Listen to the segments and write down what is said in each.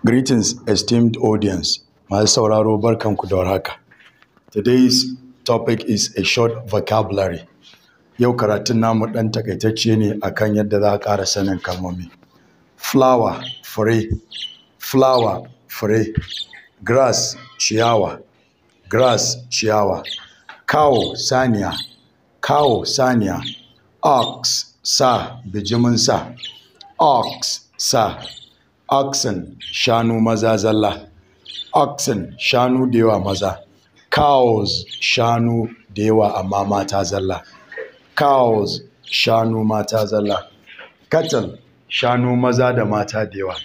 Greetings, esteemed audience. Masu sauraro, barkanku da warhaka. Today's topic is a short vocabulary. Yau karatun namu ɗan takaitacce ne akan yadda za a ƙara sanin kalmomi. Flower, fure, flower, fure, grass, ciyawa, grass, ciyawa, cow, saniya, cow, saniya, ox, sa, bijimin sa, ox, sa, oxen, shanu maza zalla, oxen, shanu da yawa maza, cows, shanu da yawa amma mata zalla, cows, shanu mata zalla, cattle, shanu maza da mata da yawa,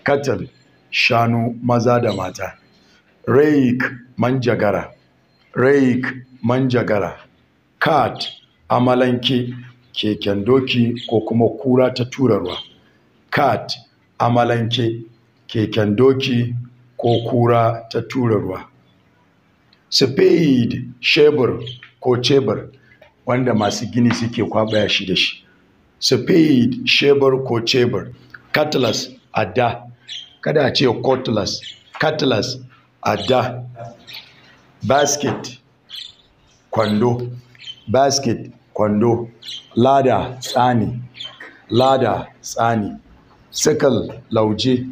cattle, shanu maza da mata, rake, manjagara, rake, manjagara, cart, amalanke, keken doki ko kuma kura ta tura ruwa, cart, amalanke, keken doki ko kura ta tura ruwa. Spade, shebur ko cebur wanda masu gini suke kwaɓa yashi da shi. Spade, shebur ko cebur. Cutlass, adda. Kada a ce cutlass, cutlass, adda. Basket, kwando, basket, kwando. Ladder, tsani, ladder, tsani. Sickle, lauje,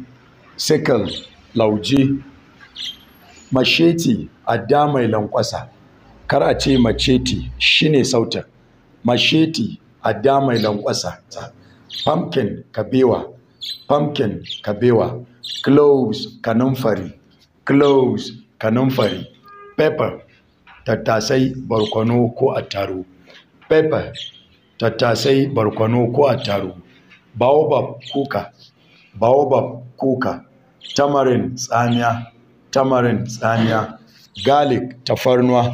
sickle, lauje. Machete, adda mai lanƙwasa. Kar a ce machete, shi ne sautin. Machete, adda mai lanƙwasa. Pumpkin, kabewa, pumpkin, kabewa. Cloves, kanumfari, cloves, kanumfari. Pepper, tattasai, barkono ko attarugu. Pepper, tattasai, barkono ko attarugu. Baobab, kuka, baobab, kuka. Tamarind, tsamiya, tamarind, tsamiya. Garlic, tafarnuwa,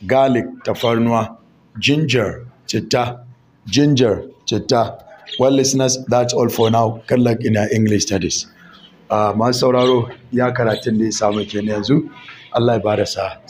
garlic, tafarnuwa. Ginger, citta, ginger, citta. Well, listeners, that's all for now. Good luck in your English studies. Masu sauraro, ya karatun da ya samu kenan yanzu. Allah ya bada sa'a.